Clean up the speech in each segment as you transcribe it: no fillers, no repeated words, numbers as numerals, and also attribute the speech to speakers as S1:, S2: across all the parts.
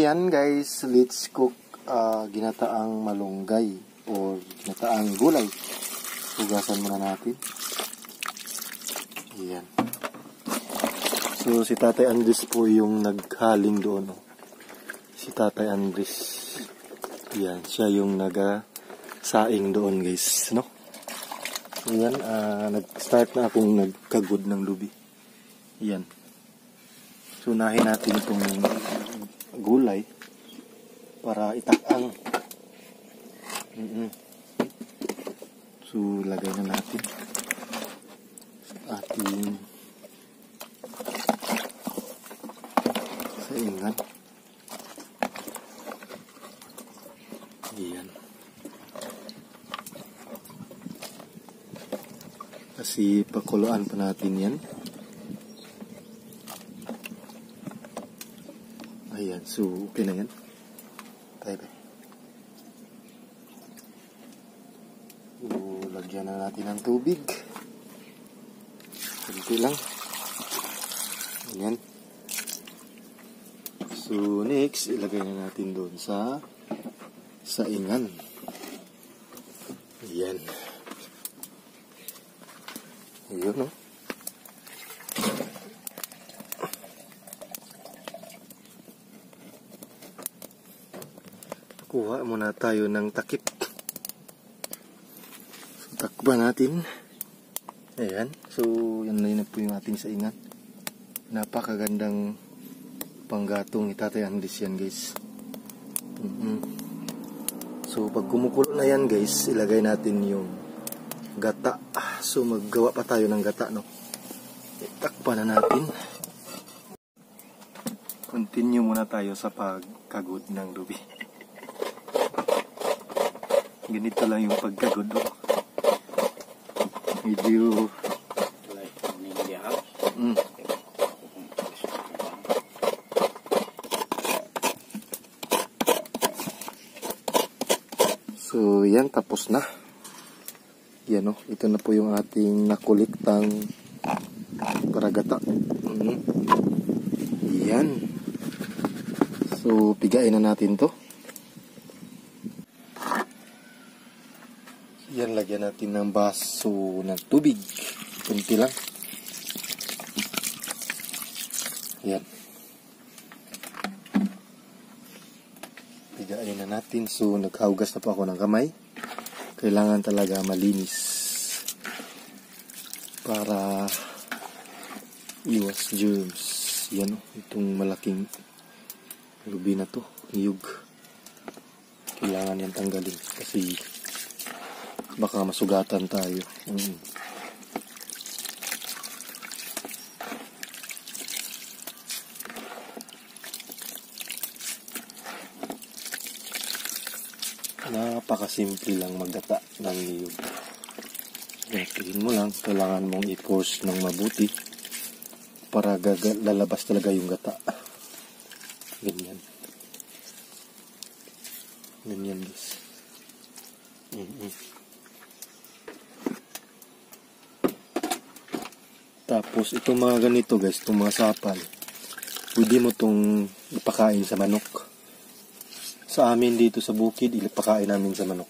S1: ayan guys, let's cook ginataang malunggay or ginataang gulay. Hugasan muna natin. Ayan. So si Tatay Andres po yung naghaling doon. Oh. Si Tatay Andres. Ayan, siya yung nag-saing doon guys. No? So yan, nag-start na akong nagkagod ng lubi. Ayan. So unahin natin itong gulay para itakang. So lagay na natin sa ating saingan. Ayan. Kasi pakuluan pa natin yan. Ayan, so okay na yan. Tayo ba? Lagyan na natin ng tubig. Kunti lang. Ayan. So next, ilagay na natin doon sa saingan. Ayan. Ayun, no? Kuha muna tayo ng takip. So, takpan natin. Ayan. So, yan na po yung ating saingan. Napakagandang panggatong ni Tatay Andres yan, guys. So, pag kumukulo na yan, guys, ilagay natin yung gata. So, maggawa pa tayo ng gata, no? Takpan na natin. Continue muna tayo sa pagkagod ng lubi. Ganito lang yung pagkagod. Medyo So yan, tapos na. Yan, oh, ito na po yung ating nakuliktang paragata. Yan. So pigain na natin to. Yan, lagyan natin ng baso ng tubig. Kunti lang. Yan. Pigain na natin. So, naghugas na po ako ng kamay. Kailangan talaga malinis. Para iwas germs. Yan, itong malaking lubi na to. Niyog. Kailangan yan tanggalin. Kasi baka masugatan tayo. Napakasimple lang maggata ng niyog. Tingin mo lang, kailangan mong i-force ng mabuti para lalabas talaga yung gata. Ganyan. Ganyan, guys. Tapos, itong mga ganito guys, itong mga sapal, pwede mo itong ipakain sa manok. Sa amin dito sa bukid, ipakain namin sa manok.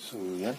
S1: So, yan.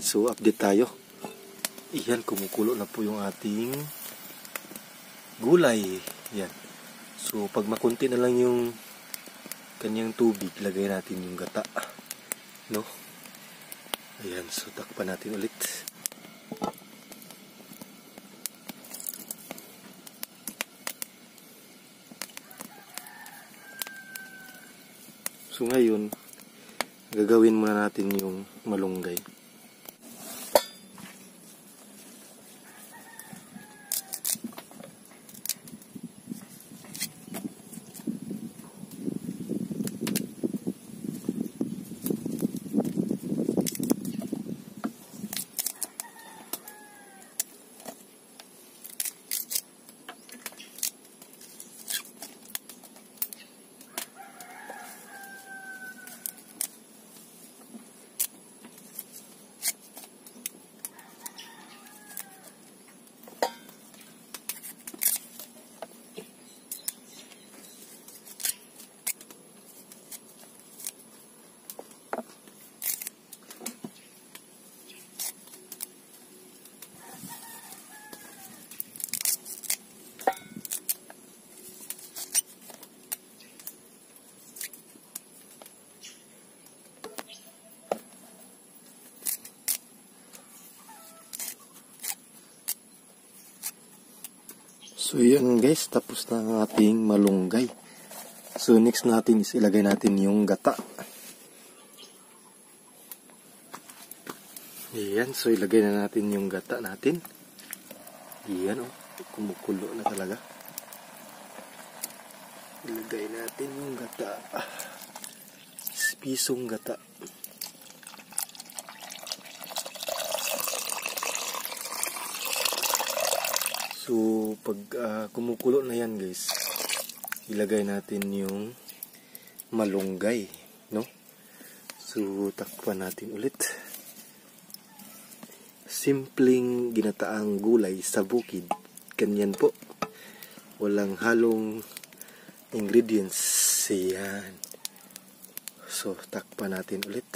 S1: So update tayo. Iyan, kumukulo na po yung ating gulay. Yan. So pag makunti na lang yung kanyang tubig, lagay natin yung gata. No? Ayan, so takpan natin ulit. So ngayon, gagawin muna natin yung malunggay. So yan guys, tapos na ang ating malunggay. So next natin is ilagay natin yung gata. Ayan, so ilagay na natin yung gata natin. Ayan oh, kumukulo na talaga. Ilagay natin yung gata. Pisong gata. So, pag kumukulo na yan guys, ilagay natin yung malunggay, no? So, takpan natin ulit. Simpleng ginataang gulay sa bukid. Ganyan po. Walang halong ingredients. Yan. So, takpan natin ulit.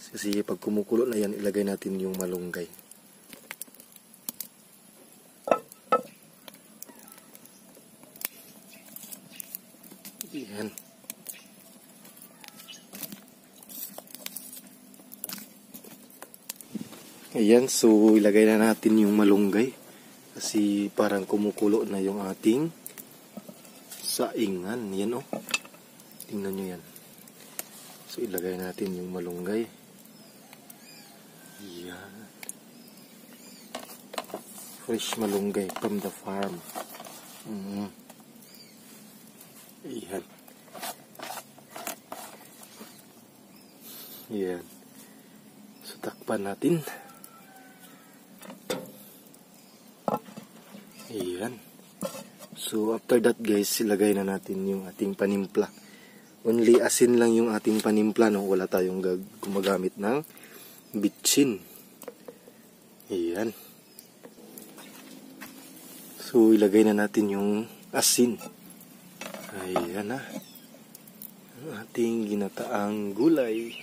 S1: Kasi pag kumukulo na yan, ilagay natin yung malunggay. Yan. Ayan, so ilagay na natin yung malunggay. Kasi parang kumukulo na yung ating saingan. Yan oh. Tingnan nyo yan. So ilagay natin yung malunggay. Yan. Fresh malunggay from the farm. Ayan. Ayan. So, takpan natin. Ayan. So, after that guys, ilagay na natin yung ating panimpla. Only asin lang yung ating panimpla, no? Wala tayong gumagamit ng bitchin. Ayan. So, ilagay na natin yung asin. Ayan na. Ang ating ginataang gulay.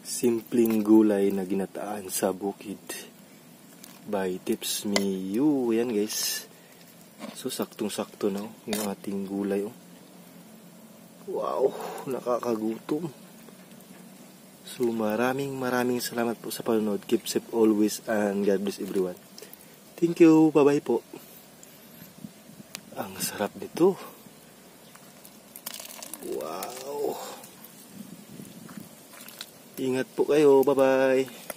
S1: Simpleng gulay na ginataan sa bukid. By Tips Me You. Ayan guys. So saktong-sakto na yung ating gulay. Oh. Wow. Nakakagutom. So maraming salamat po sa panonood. Keep safe always and God bless everyone. Thank you. Bye-bye po. Ang sarap nito. Wow. Ingat po kayo. Bye-bye.